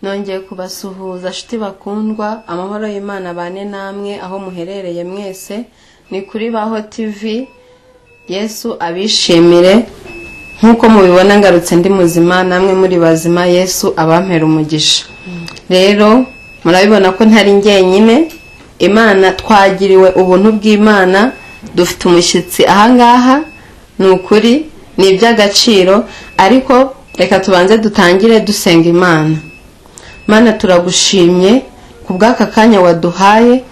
Nongeye kubasuhuza shuti bakundwa, amahoro y'Imana bane namwe aho muherereye mwese. Ni kuri Baho TV. Yesu abishimire. Nk'uko mubibona ngarutse ndi muzima, namwe muri bazima. Yesu abampera umugisha. Rero murabibona ko ntari njyenyine. Imana twagiriwe ubuntu bw'Imana, dufite umushyitsi ahangaha. Ni ukuri ni iby'agaciro, ariko reka tubanze dutangire dusenga Imana. Mana, turagushimye ku bw'aka kanya waduhaye.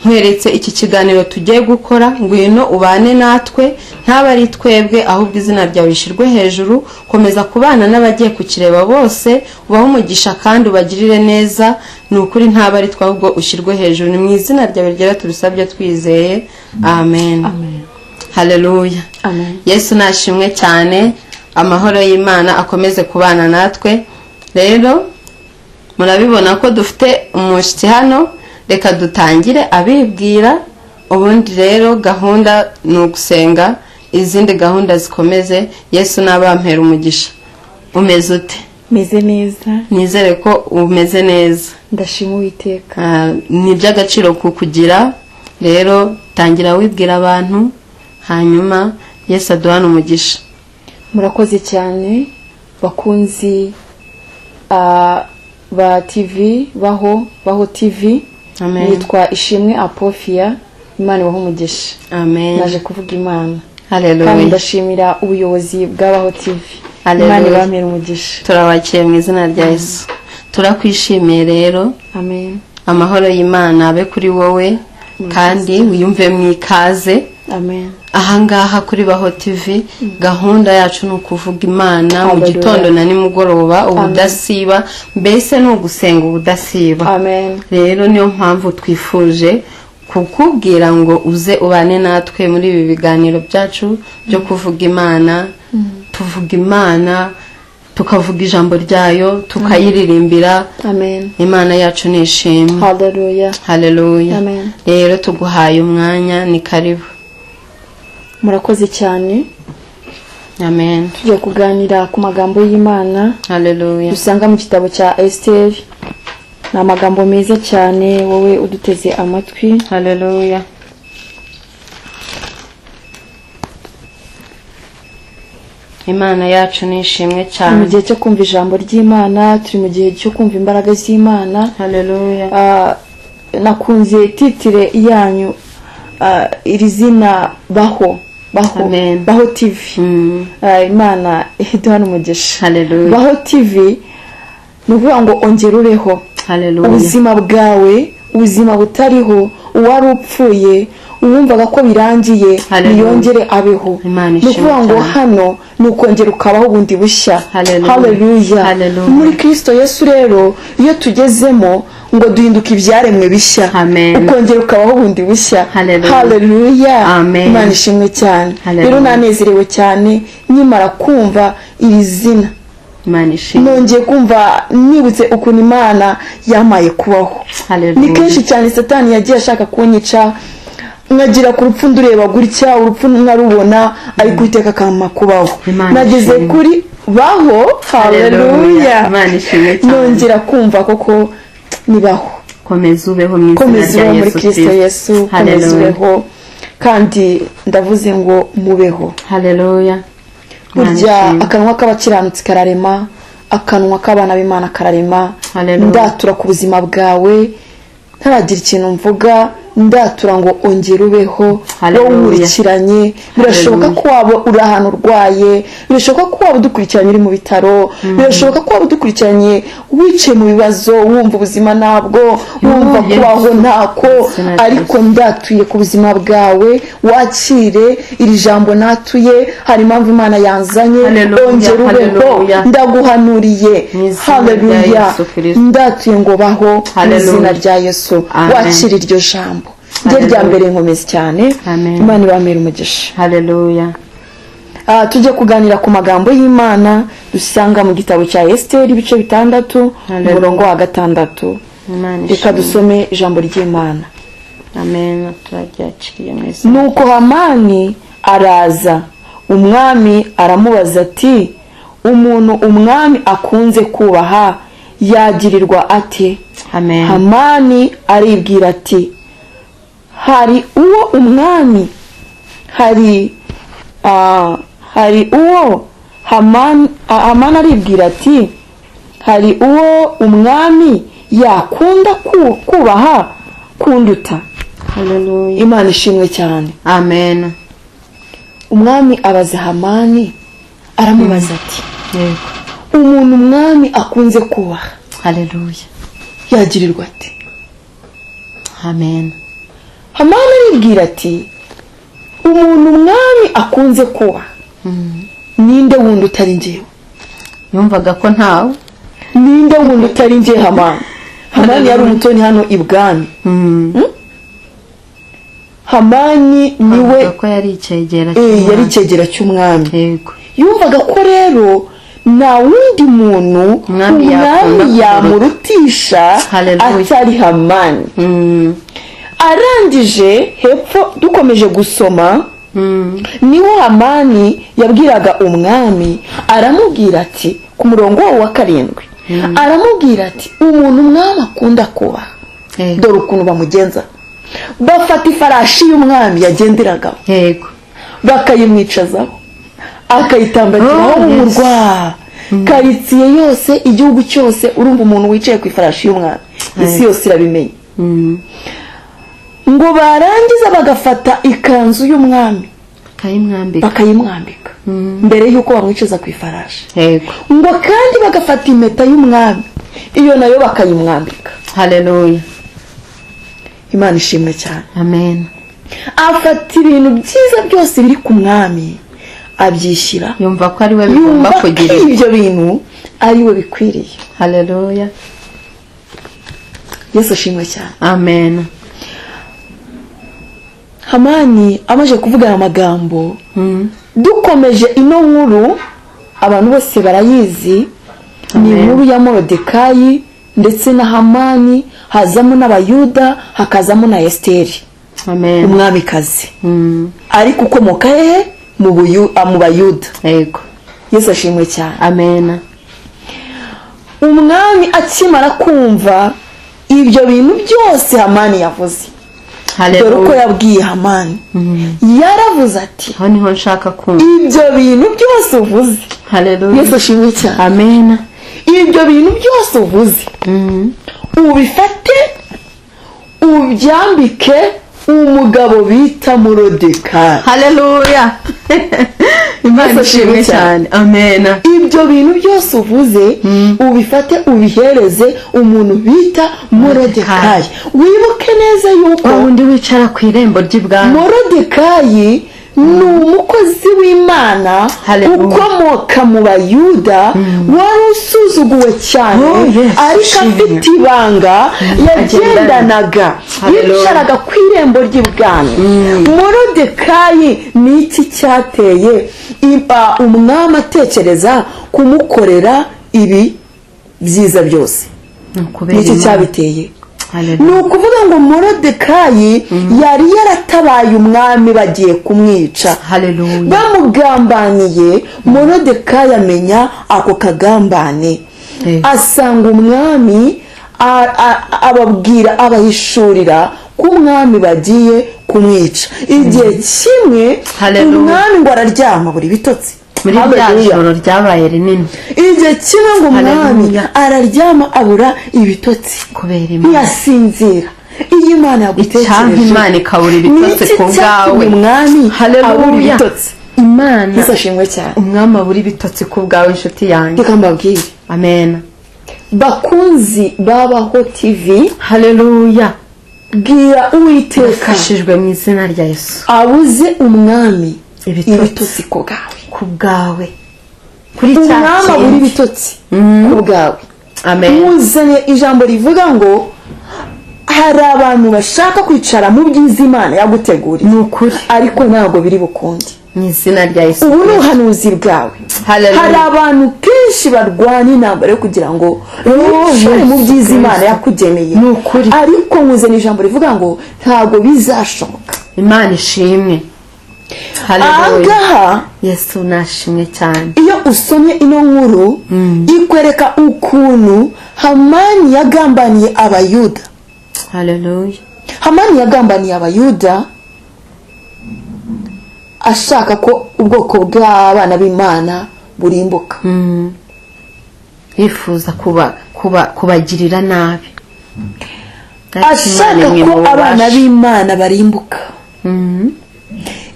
Nkweretse iki kiganiro tugiye gukora, ngwino ubane natwe, ntaba ari twebwe ahubwo izina ryawe rishyirwe hejuru. Komeza kubana n'abagiye kukireba bose, ubahe umugisha kandi ubagirire neza. Ni ukuri ntaba ari twe ahubwo ushyirwe hejuru. Ni mu izina ryawe ryera tubisabye twizeye, amen. Haleluya. Amen. Yesu nashimwe cyane, amahoro y'Imana akomeze kubana natwe. Rero murabibona ko dufite umushyitsi hano, reka dutangire abibwira, ubundi rero gahunda ni ugusenga, izindi gahunda zikomeze. Yesu nabampera umugisha. Umeze ute? Meze neza. Nizere ko umeze neza. Ndashima Uwiteka. Ni iby'agaciro kukugira. Rero tangira wibwira abantu, hanyuma Yesu aduhane umugisha. Murakoze cyane bakunzi ba TV Baho, Baho TV. Amen. Nitwa Ishimwe Apofia. Imana ibahe umugisha. Amen. Naje kuvuga Imana. Haleluya. Kandi ndashimira ubuyobozi bwa Baho TV. Haleluya. Imana ibamere umugisha. Turabakiye mu izina rya Yesu. Turakwishimiye rero. Amen. Amahoro y'Imana abe kuri wowe, kandi wiyumve mu ikaze. Amen. Ahangaha kuri Baho TV, gahunda yacu ni ukuvuga Imana mu Hallelujah. gitondo na nimugoroba, ubudasiba, mbese ni ugusenga ubudasiba. Amen. Rero niyo mpamvu twifuje kukubwira ngo uze ubane natwe muri ibi biganiro byacu byo kuvuga Imana. Tuvuga Imana, tukavuga ijambo ryayo, tukayiririmbira. Amen. Imana yacu ni ishimwe. Hallelujah. Haleluya. Amen. Rero tuguhaye umwanya, ni karibu. Murakoze cyane. Amen. Tugiye kuganira ku magambo y'Imana. Haleluya. Dusanga mu gitabo cya Esiteri. Ni amagambo meza cyane, wowe uduteze amatwi. Haleluya. Imana yacu ni ishimwe Turi mu cyane. gihe cyo kumva ijambo ry'Imana, turi mu gihe cyo kumva imbaraga z'Imana. Haleluya. Nakunze titire yanyu, iri zina Baho, Baho, Amen. Baho TV. Imana iduhane umugisha. Haleluya. Baho TV ni ukuvuga ngo ongera ubeho. Haleluya. Ubuzima bwawe, ubuzima butariho, uwari upfuye, uwumvaga ko birangiye, Haleluya. niyongere abeho. Imana Ni ukuvuga ngo ishimwe cyane. hano ni ukongera ukabaho bundi bushya. Haleluya. Haleluya. Haleluya. Muri Kristo Yesu rero iyo tugezemo ngo duhinduka ibyaremwe bishya. Amen. Ukongera ukabaho bundi bushya. Haleluya. Haleluya. Amen. Imana ishimwe cyane. Haleluya. Rero nanezerewe cyane nkimara kumva iri zina. Imana ishimwe. Nongeye kumva nibutse ukuntu Imana yamaye kubaho. Haleluya. Ni kenshi cyane Satani yagiye ashaka kunyica, nkagira ku rupfu ndureba gutya, urupfu nkarubona, ariko Uwiteka akampa kubaho. Imana Nageze ishimwe. kuri Baho. Haleluya. Imana ishimwe cyane. Nongera kumva koko nibaho. Komeza ubeho mu izina Komeza rya ubeho muri Yesu Kristo Kristo. Yesu. Komeza Haleluya. ubeho. Kandi ndavuze ngo mubeho. Haleluya. Burya Imana ishimwe. akanwa k'abakiranutsi kararema, akanwa k'abana b'Imana kararema. Haleluya. Ndatura ku buzima bwawe, ntaragira ikintu mvuga, ndatura ngo ongera ubeho. Haleluya. Wowe unkurikiranye, birashoboka ko waba uri ahantu urwaye, birashoboka ko waba udukurikiranye uri mu bitaro, birashoboka ko waba udukurikiranye wicaye mu bibazo, wumva ubuzima ntabwo, wumva Yesu. kubaho ntako, Izina rya ariko ndatuye ku buzima bwawe, wakire iri jambo natuye. Hari impamvu Imana yanzanye. Haleluya, Ongera ubeho. haleluya. Ndaguhanuriye. Mu izina rya Haleluya. Yesu Kristo. Ndatuye ngo baho mu Haleluya. izina rya Yesu. Amen. Wakire iryo jambo. Njye rya Haleluya. mbere nkomezi cyane. Amen. Imana ibamere umugisha. Haleluya. Tujye kuganira ku magambo y'Imana dusanga mu gitabo cya Esiteri ibice 6, Haleluya. umurongo wa 6. Imana Reka ishimwe. dusome ijambo ry'Imana. Amen. Turaryakiriye mu izina. Nuko Hamani araza, umwami aramubaza ati: umuntu umwami akunze kubaha Yagirirwa ate? Amen. Hamani aribwira ati hari uwo umwami hari hari uwo Hamani, Hamani aribwira ati hari uwo umwami yakunda kubaha kunduta. Haleluya. Imana ishimwe cyane. Amen. Umwami abaza Hamani, aramubaza ati Yego. umuntu umwami akunze kubaha Haleluya. yagirirwa ati? Amen. Hamani aribwira ati umuntu umwami akunze kubaha ninde wundi utari njyewe? Yumvaga ko ntawe. Ninde wundi utari njye? Hamani, Hamani yari umutoni hano ibwami. Hamani niwe Avuga ko yari icyegera yari cy'umwami. icyegera cy'umwami. Yego. Yumvaga ko rero nta wundi muntu Umwami yakunda umwami yamurutisha Hallelujah. atari Hamani. Arangije hepfo dukomeje gusoma, niho Hamani yabwiraga umwami, aramubwira ati ku murongo wa 7, aramubwira ati umuntu umwami akunda kubaha, Yego. dore ukuntu bamugenza: bafata ifarashi y'umwami yagenderagaho, Yego. bakayimwicazaho, akayitambagiraho Oh, mu yes. murwa, karitsiye yose, igihugu cyose. Urumva umuntu wicaye ku ifarashi y'umwami, isi yose irabimenya. Ngo barangiza bagafata ikanzu y'umwami Bakayimwambika. bakayimwambika mbere y'uko bamwicaza ku ifarashi. Yego. Ngo kandi bagafata impeta y'umwami, iyo nayo bakayimwambika. Haleluya. Imana ishimwe cyane. Amen. Afata ibintu byiza byose biri ku mwami abyishyira, Yumva ko ari we bigomba yumva ko kugira. ibyo bintu ari we bikwiriye. Haleluya. Yesu ashimwe cyane. Amen. Hamani amaze kuvuga aya magambo, dukomeje ino nkuru abantu bose barayizi, ni Amen. inkuru ya Morodekayi ndetse na Hamani, hazamo n'Abayuda, hakazamo na Esiteri, Amen. umwamikazi, ariko ukomoka hehe? Mu Bayuda. Yego. Yesu ashimwe cyane. Amen. Umwami akimara kumva ibyo bintu byose Hamani yavuze, dore uko Haleluya. yabwiye Hamani, yaravuze ati Aho niho nshaka kumva. ibyo bintu byose uvuze, Haleluya. Yesu ashimwe cyane, Amen. ibyo bintu byose uvuze ubifate ubyambike umugabo bita Morodekayi. Haleluya. Imana Yesu ishimwe ashimwe cyane. Amen. Ibyo bintu byose uvuze ubifate ubihereze umuntu bita Morodekayi. Wibuke neza yuko Wa wundi wicara ku irembo ry'ibwami. Morodekayi ni umukozi w'Imana Hallelujah. ukomoka mu Bayuda, wari usuzuguwe cyane, Oh, yes. ariko Shimwe. afite ibanga yagendanaga, Hallelujah. yicaraga ku irembo ry'ibwami. Morodekayi, ni iki cyateye umwami atekereza kumukorera ibi byiza byose? Ni ukubera Ni iki Imana. cyabiteye? Haleluya. Ni ukuvuga ngo Morodekayi yari yaratabaye umwami bagiye kumwica, Haleluya. bamugambaniye. Morodekayi amenya ako kagambane, asanga umwami, ababwira, abahishurira ko umwami bagiye kumwica. Igihe kimwe Haleluya. umwami ngo araryama buri bitotsi. Muri rya Haleluya. joro ryabaye rinini. Igihe kimwe ngo umwami Haleluya. araryama abura ibitotsi, Kubera Imana. ntiyasinzira. Iyo Imana yagutekereje, Icyampa Imana ikabura ibitotsi ni iki ku bwawe. cyatumye umwami abura Haleluya. ibitotsi? Imana. Yesu ashimwe cyane. Umwami abura ibitotsi ku bwawe, inshuti yanjye. Reka mbabwire, Amen. bakunzi babaho TV, Haleluya. bwira Uwiteka Ufashijwe mu izina rya Yesu. abuze umwami Ibitotsi. ibitotsi ku bwawe. Ku bwawe. Kuri cya Umwami abura kintu. ibitotsi ku bwawe. Amen. Muzanye ijambo rivuga ngo hari abantu bashaka kwicara mu byiza Imana yaguteguriye, Ni ukuri. ariko ntabwo biri bukunde. Mu izina rya Yesu. Ubu ni ubuhanuzi bwawe. Haleluya. Hari abantu kenshi barwana intambara yo kugira ngo bicare mu byiza Imana yakugeneye, Ni ukuri. ariko nkuzana ijambo rivuga ngo ntabwo bizashoboka. Imana ishimwe. Haleluya. Ahangaha Yesu nashimwe cyane. Iyo usomye ino nkuru, ikwereka ukuntu Hamani yagambaniye Abayuda. Haleluya. Hamani yagambaniye Abayuda ashaka ko ubwoko bw'abana b'Imana burimbuka. Yifuza kubagirira nabi. Ariko ashaka Imana imwe ko mu abana bubasha. b'Imana barimbuka.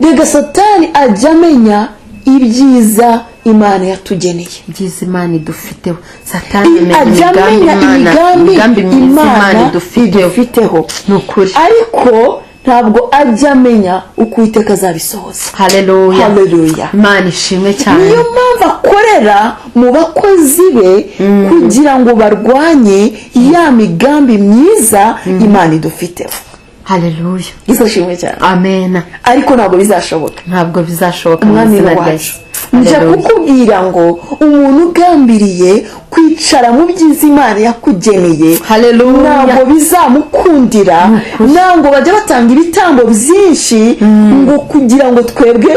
Rega Satani ajya amenya ibyiza Imana yatugeneye. Ibyiza Imana idufiteho, Satani amenya Ajya imigambi amenya Imana, imigambi imigambi myiza Imana Imana idufiteho. idufiteho. Ni ukuri. Ariko ntabwo ajya amenya uko Uwiteka azabisohoza. Haleluya. Haleluya. Imana ishimwe cyane. Niyo mpamvu akorera mu bakozi be kugira ngo barwanye ya migambi myiza Imana idufiteho. Haleluya. Yesu ashimwe cyane. Amena. Ariko ntabwo bizashoboka. Ntabwo bizashoboka mu Umwami izina rya wacu, Yesu. njya Haleluya. kukubwira ngo umuntu ugambiriye kwicara mu byiza Imana yakugeneye, Haleluya. ntabwo bizamukundira. Ntabwo bajya batanga ibitambo byinshi ngo kugira ngo twebwe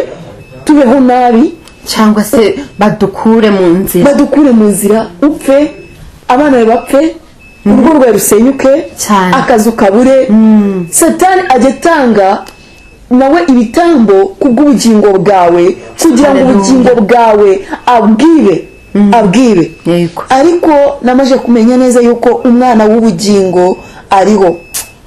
tubeho nabi, cyangwa se badukure mu nzira. Badukure mu nzira, upfe, abana bawe bapfe, urugo rwawe rusenyuke, Cyane. akazi ukabure. Satani ajya atanga nawe ibitambo kubw'ubugingo bwawe kugira ngo Haleluya. ubugingo bwawe abwibe, abwibe. Ariko namaze kumenya neza yuko umwana w'ubugingo ariho,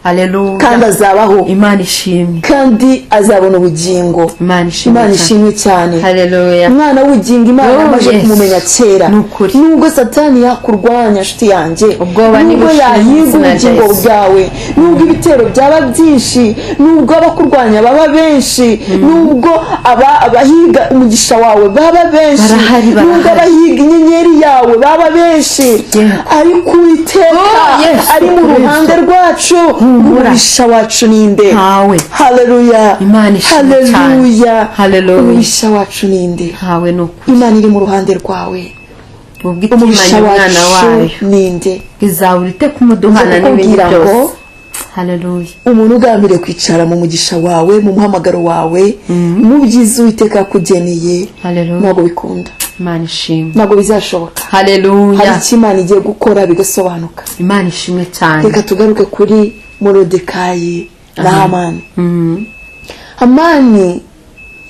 Haleluya. kandi azabaho, Imana ishimwe. kandi azabona ubugingo. Imana ishimwe Imana cyane. ishimwe cyane. Haleluya. Umwana w'ubugingo Imana Oh, yamaze yes. kumumenya kera. Ni ukuri. Nubwo Satani yakurwanya, nshuti yanjye, Ubwoba nubwo nibushire mu yahiga izina rya ubugingo Yesu. bwawe, nubwo ibitero byaba byinshi, nubwo abakurwanya baba benshi, nubwo abahiga umugisha wawe baba benshi, Barahari, barahari. nubwo abahiga inyenyeri yawe baba benshi, ariko Uwiteka Oh, Yesu ari mu Kristo. ruhande rwacu. Umubisha wacu ninde? Ntawe. Haleluya. Imana ishimwe cyane. Haleluya. Haleluya. Umubisha wacu ninde? Ntawe, ni ukuri. Imana iri mu ruhande rwawe, Ubwo umubisha itimanye umwana wacu wayo, ninde? izabura ite kumuduhana Nza n'ibindi kukubwira ngo byose? Haleluya. umuntu ugambiriye kwicara mu mugisha wawe, mu muhamagaro wawe, mu byiza Uwiteka yakugeneye, Haleluya. ntabwo bikunda. Imana ishimwe. Ntabwo bizashoboka. Hari Haleluya. icyo Imana igiye gukora bigasobanuka. Imana ishimwe cyane. Reka tugaruke kuri Morodekayi na Hamani. Hamani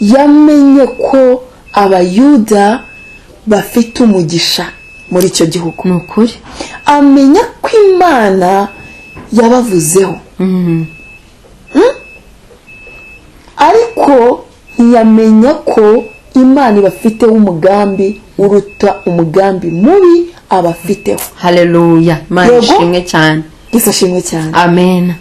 yamenye ko Abayuda bafite umugisha muri icyo gihugu, Ni ukuri. amenya ko Imana yabavuzeho. Ariko ntiyamenya ko Imana ibafiteho umugambi uruta umugambi mubi abafiteho. Haleluya, Imana Yego. ishimwe cyane. Yesu ashimwe cyane. Amen.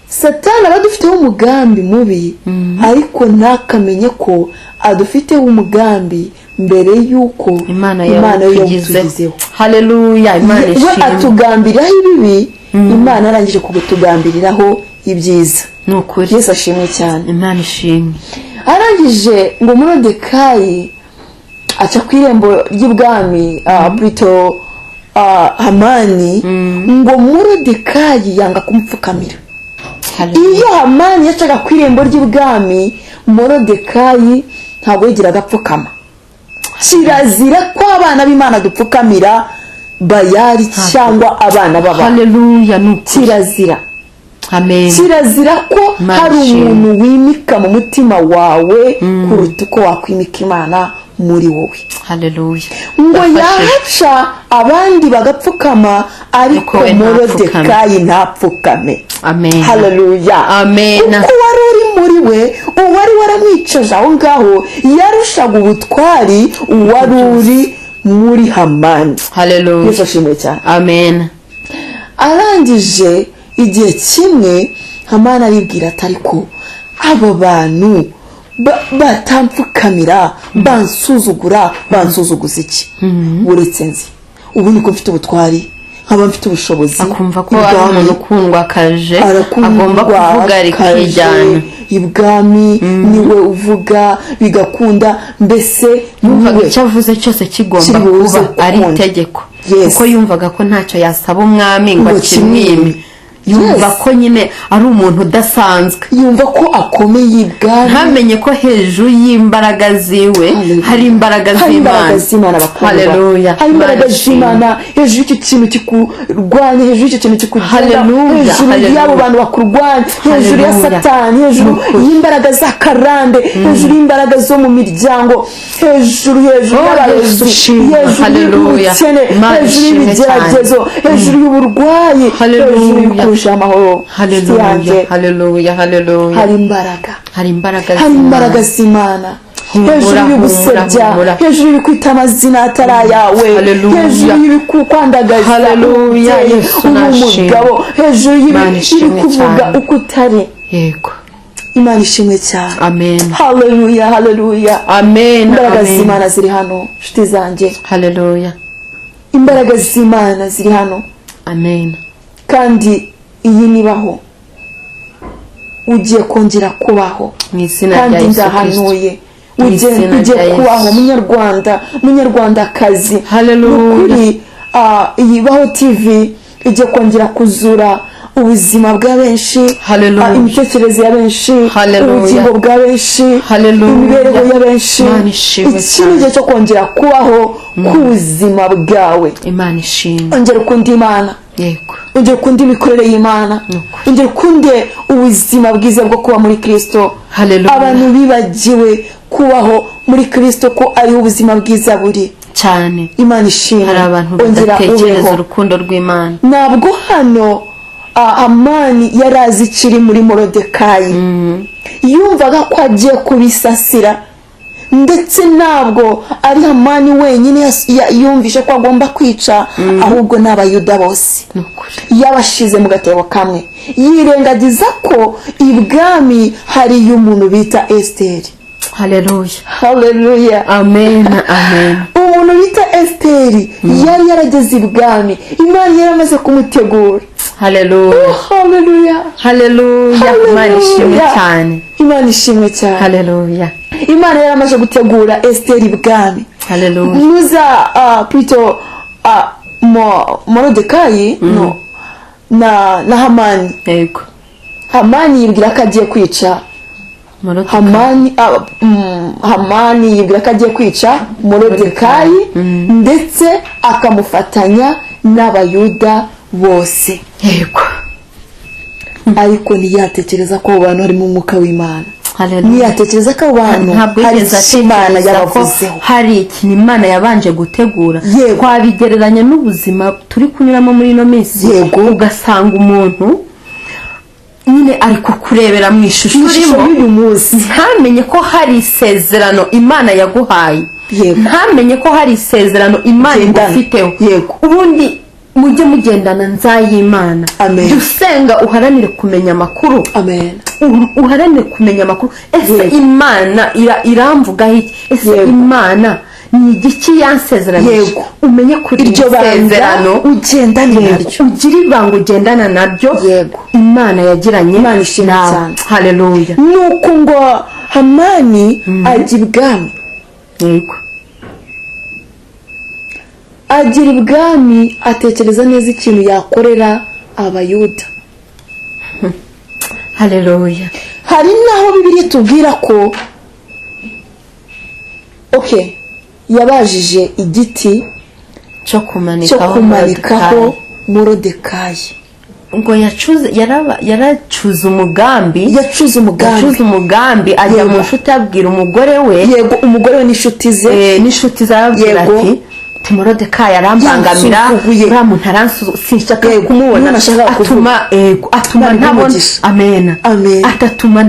Satani aba adufiteho umugambi mubi, ariko ntakamenye ko adufiteho umugambi mbere y'uko Imana Imana yo yawutugizeho. yawutugizeho. Haleluya, Imana We ishimwe. atugambiriraho ibibi, Imana arangije kubutugambiriraho ibyiza. Ni ukuri. Yesu ashimwe cyane. Imana ishimwe. Arangije ngo Morodekayi aca ku irembo ry'ibwami, plutôt Hamani, ngo Morodekayi yanga kumupfukamira. Haleluya. Iyo Hamani yacaga ku irembo ry'ibwami, Morodekayi ntabwo yigiraga apfukama. Kirazira ko abana b'Imana dupfukamira Bayari cyangwa abana b'abantu. Haleluya, ni ukuri. Kirazira. Amen. Kirazira ko Imana hari ishimwe. umuntu wimika mu mutima wawe kuruta uko wakwimika Imana muri wowe. Haleluya. Ngo Ndafashijwe. yahaca abandi bagapfukama, ariko Ariko we Morodekayi ntapfukame. Amen. Haleluya. Amen. Kuko wari uri muri we, uwari waramwicaje aho ngaho yarushaga ubutwari uwari uri muri Hamani. Haleluya. Yesu ashimwe cyane. Amen. Arangije igihe kimwe Hamani aribwira ati: "Ariko aba bantu batampfukamira bansuzugura, bansuzuguza iki? Uretse nzi ubu niko mfite ubutwari, nkaba mfite ubushobozi Akumva ko ari ibwami." umuntu ukundwa akaje, Arakundwa, agomba kuvuga kaje, rikijyana. Ibwami niwe uvuga bigakunda, mbese Yumvaga niwe icyo avuze cyose kigomba kiri buze kuba ari gukunda. itegeko, Yes. kuko yumvaga ko ntacyo yasaba umwami ngo Ngo akimwime. kimwime. Yumva ko nyine ari umuntu udasanzwe. Yumva ko akomeye ibwami. Ntamenye ko hejuru y'imbaraga ziwe hari imbaraga Hari imbaraga z'Imana. z'Imana, bakundwa. Haleluya. Hari imbaraga Imana ishimwe. z'Imana hejuru y'icyo kintu kikurwanya, hejuru y'icyo kintu kikugenda, Haleluya. hejuru Haleluya. y'abo bantu bakurwanya, hejuru ya Haleluya. Satani, hejuru Nukuri. y'imbaraga za karande, hejuru y'imbaraga zo mu miryango, hejuru Oh, y'abarozi, Yesu ushimwe. hejuru Haleluya. y'ubukene, Imana hejuru ishimwe y'ibigeragezo, hejuru y'uburwayi, Haleluya. hejuru y'ukurusha amahoro. Haleluya. Yanjye. Haleluya, haleluya. Hari imbaraga. Hari imbaraga Hari imbaraga z'Imana. z'Imana Humura, hejuru y'ugusebya, humura, humura. hejuru y'ukwita amazina atari ayawe, Haleluya. hejuru y'ibikukwandagaza, Haleluya, umubyeyi, Yesu uri nashimwe. umugabo, hejuru Imana ishimwe y'ibikuvuga cyane. uko utari. Yego. Imana ishimwe cyane. Amen. Haleluya, haleluya. Amen. Imbaraga Amen. z'Imana ziri hano, nshuti zanjye. Haleluya. Imbaraga z'Imana ziri hano. Amen. Kandi iyi nibaho, ugiye kongera kubaho. Mu izina rya Kandi Yesu Kristo. ndahanuye, Mu ugiye izina ugiye rya Yesu. kubaho, munyarwanda, munyarwandakazi. Haleluya. Nukuri, iyi Baho TV igiye kongera kuzura ubuzima bwa benshi, Haleluya. imitekerereze ya benshi, Haleluya. ubugingo bwa benshi, Haleluya. imibereho ya benshi. Imana ishimwe Iki ni cyane. igihe cyo kongera kubaho k'ubuzima bwawe. Imana ishimwe. Ongera ukunda Imana. Yego. Ongera ukunde imikorere y'Imana. Nukuri. Ongera ukunde ubuzima bwiza bwo kuba muri Kristo. Haleluya. Abantu bibagiwe kubaho muri Kristo, ko ariho ubuzima bwiza buri. Cyane. Imana ishimwe. Hari abantu Ongera badatekereza ubeho. urukundo rw'Imana. Ntabwo hano Amani yari azi ikiri muri Morodekayi. Yumvaga ko agiye kubisasira, ndetse ntabwo ari Hamani wenyine yumvishe ko agomba kwica, ahubwo n'Abayuda bose. Nukuri. Yabashize mu gatebo kamwe, yirengagiza ko ibwami hariyo umuntu bita Esiteri. Haleluya. Haleluya. Amen, amen. Umuntu bita Esiteri yari yarageze ibwami, Imana yari amaze kumutegura. Haleluya. Haleluya. Haleluya. Imana ishimwe Haleluya. cyane. Imana ishimwe cyane. Haleluya. Imana yari amaze gutegura Esiteri ibwami. Haleluya. Nuza plutôt Morodekayi no na Hamani. Yego. Hamani yibwira ko agiye kwica Morodekayi. Hamani yibwira ko agiye kwica Morodekayi, ndetse akamufatanya n'Abayuda bose. Yego. Ariko ntiyatekereza ko abo bantu harimo umwuka w'Imana. Haleluya. Ntiyatekereza ko abo bantu Ntabwo hari yigeze icyo Imana atekereza ko yabavuzeho. hari ikintu Imana yabanje gutegura. Yego. Twabigereranya n'ubuzima turi kunyuramo muri ino minsi. Yego. Ugasanga umuntu nyine ari kukurebera mu ishusho Ishusho urimo, y'uyu munsi, ntamenye ko hari isezerano Imana yaguhaye. Yego. Ntamenye ko hari isezerano Imana Ugendana. igufiteho. Yego. Ubundi mujye mugendana nzayimana. Amen. Jya usenga, uharanire kumenya amakuru. Amen. Uharanire kumenya amakuru. Ese Yego. Imana iramvugaho iki? Ese Yego. Imana ni igiki yansezeranije? Yego. Umenye kuri Iryo banga isezerano ugendane naryo. Ugire ibanga ugendana naryo. Yego. Imana yagiranye Imana ishimwe nawe. cyane. Haleluya. Nuko ngo Hamani ajya ibwami. Yego. Agera ibwami, atekereza neza ikintu yakorera Abayuda. Haleluya. Hari n'aho Bibiliya itubwira ko, okay, yabajije igiti cyo cyo kumanikaho kumanikaho Morodekayi. Ngo yacuze, yaracuze umugambi. Yacuze umugambi. Yacuze umugambi, ajya Yego. mu nshuti, abwira umugore we. Yego, umugore we n'inshuti ze. N'inshuti ze, arababwira Yego. ati: "Morodekayi arambangamira, Yansuzuguye. uriya muntu aransuzuguye, sinshaka Yego, kumubona." niwe nashakaga kuvuga. Atuma, yego, atuma Imana ntabona. umugisha. Amena. Amen. Atatuma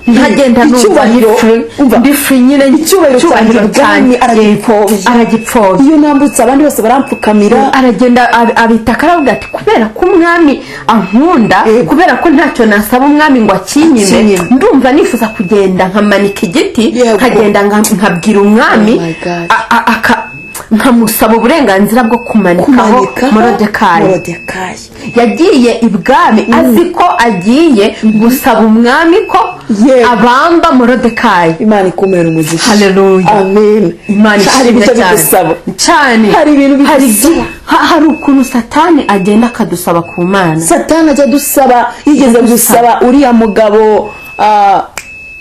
ntagenda numva Icyubahiro, ndi free, umva. ndi free nyine. Icyubahiro cyanjye ibwami aragipfobya. Aragipfobya. Iyo nambutse, abandi bose barampfukamira. Aragenda abitaka, aravuga ati: "Kubera ko umwami ankunda, Yego. kubera ko ntacyo nasaba umwami ngo akinyime, Akinyime. ndumva nifuza kugenda nkamanika igiti, Yego. nkagenda nkabwira umwami Oh my God. nkamusaba uburenganzira bwo kumanikaho Kumanikaho Morodekayi. Morodekayi. Yagiye ibwami azi ko agiye gusaba umwami ko abamba Morodekayi. Imana ikumera umugisha. Haleluya. Amen. Imana Hari ishimwe ibyo cyane. bigusaba. Cyane. Hari ibintu Hari bigusaba. hari ukuntu Satani agenda akadusaba ku Mana. Satani ajya adusaba, yigeze gusaba uriya mugabo,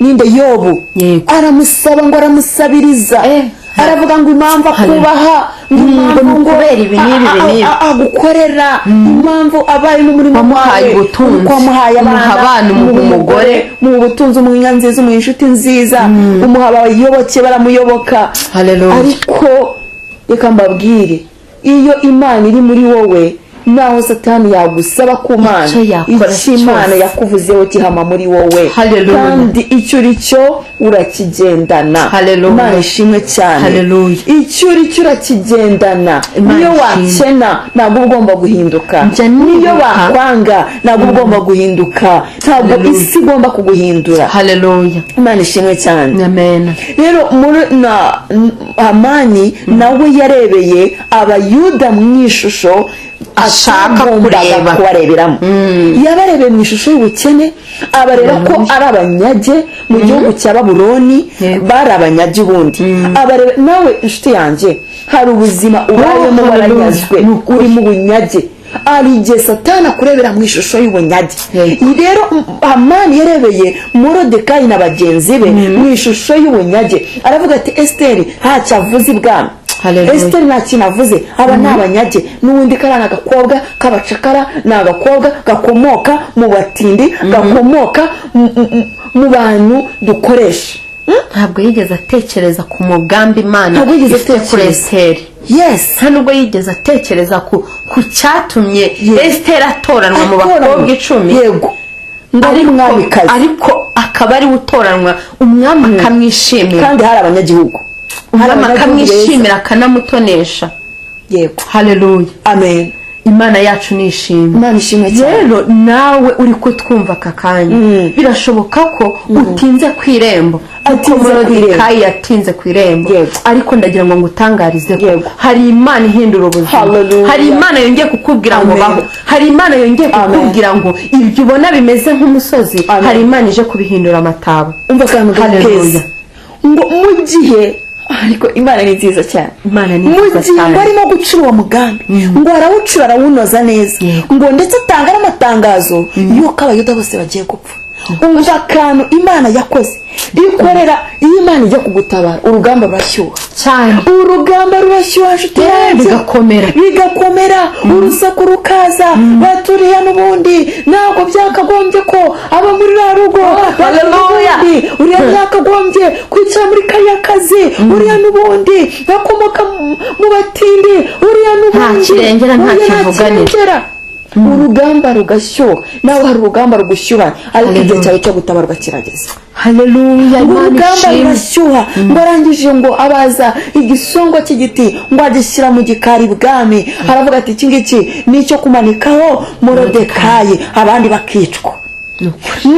ninde, Yobu. Aramusaba ngo aramusabiriza. Aravuga ngo impamvu akubaha, ngo impamvu Ngo ngo kubera ibi n'ibi, ibi n'ibi. agukorera, impamvu abaye n'umurimo Wamuhaye wawe, ubutunzi. uko wamuhaye Umuha abana, abana, umuha umuha umugore. umuha ubutunzi, umuha inka nziza, umuha inshuti nziza, umuha abayoboke baramuyoboka. Haleluya. Ariko reka mbabwire, iyo Imana iri muri wowe, naho Satani yagusaba ku Mana, Icyo yakora icyo Imana cyose. yakuvuzeho gihama muri wowe. Haleluya. Kandi icyo uri cyo urakigendana. Haleluya. Imana ishimwe cyane. Haleluya. Icyo uri cyo urakigendana. Imana Niyo ishimwe. wakena, ntabwo uba ugomba guhinduka. Njya Niyo nibuka. bakwanga, ntabwo uba ugomba guhinduka. Ntabwo Haleluya. isi igomba kuguhindura. Haleluya. Imana ishimwe cyane. Amen. Rero muri na Hamani nawe yarebeye Abayuda mu ishusho Ashaka atagombaga kureba. kubareberamo. Yabarebeye mu ishusho y'ubukene, abareba ko ari abanyage mu gihugu cya Babuloni. Bari abanyage ubundi. Abareba nawe, inshuti yanjye, hari ubuzima ubayemo, Oh, hallelujah. waranyazwe, Ni ukuri. uri mu bunyage. Hari igihe Satani akurebera mu ishusho y'ubunyage. Rero Hamani yarebeye Morodekayi na bagenzi be mu ishusho y'ubunyage, aravuga ati: "Esiteri ntacyo avuze ibwami." Hallelujah. Esiteri nta kintu avuze, aba ni abanyage n'ubundi. Kariya ni agakobwa k'abacakara, ni agakobwa gakomoka mu batindi, gakomoka mu bantu dukoresha. Ntabwo yigeze atekereza ku mugambi Imana Ntabwo yigeze ifite kuri atekereza. Esiteri. Nta nubwo yigeze atekereza ku cyatumye Esiteri atoranwa mu bakobwa 10. Yego, ngo ari umwamikazi. Ariko akaba ariwe utoranwa, umwami akamwishimira. Kandi hari abanyagihugu. Hari Umwami abanyagihugu beza. akamwishimira, akanamutonesha. Haleluya. Amen. Imana yacu ni ishimwe. Imana ishimwe cyane. Rero nawe uri kutwumva aka kanya, birashoboka ko utinze ku irembo kuko Atinze ku irembo. Morodekayi yatinze ku irembo. Ariko ndagira ngo ngutangarize ko hari Imana ihindura ubuzima. Hallelujah. Hari Imana yongeye kukubwira ngo Amen. baho. Hari Imana yongeye Amen. kukubwira ngo ibyo ubona bimeze nk'umusozi, Amen. hari Imana ije kubihindura amataba. Umva akantu Hallelujah. keza, ngo mu gihe, ariko Imana ni nziza cyane. Imana ni Mu nziza gihe cyane. ngo arimo gucura uwo mugambi, ngo arawucura, arawunoza neza, ngo ndetse atanga n'amatangazo y'uko Abayuda bose bagiye gupfa. Umva akantu Imana yakoze, ikorera. Iyo Imana ijya kugutabara, urugamba rurashyuha. Cyane. Urugamba rurashyuha, nshuti yanjye. Bigakomera. Bigakomera, urusaku rukaza, baturiya n'ubundi ntabwo byakagombye ko aba muri ruriya rugo. Hallelujah. N'ubundi uriya ntiyakagombye kwicara muri kariya kazi. Uriya n'ubundi akomoka mu batindi. Uriya n'ubundi Kirengera, nta uriya kivuganira. kirengera. Urugamba rugashyuha. Nawe hari urugamba rugushyuha, ariko igihe Hallelujah. cyawe cyo gutabarwa kirageze. Haleluya. Ngo Imana urugamba ishimwe. rurashyuha. Ngo arangije ngo abaza igisongo cy'igiti, ngo agishyira mu gikari ibwami. Aravuga ati: "Iki ngiki ni icyo kumanikaho Morodekayi, abandi bakicwa."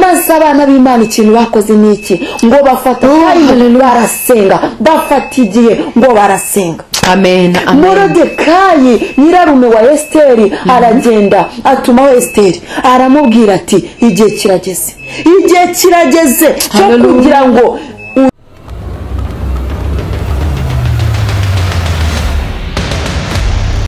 Maze abana b'Imana ikintu bakoze ni iki? Ngo bafata time, Hallelujah. barasenga, bafata igihe ngo barasenga. Amen, amen. Morodekayi, nyirarume wa Esiteri, aragenda atumaho Esiteri, aramubwira ati: "Igihe kirageze, igihe kirageze cyo Hallelujah. kugira ngo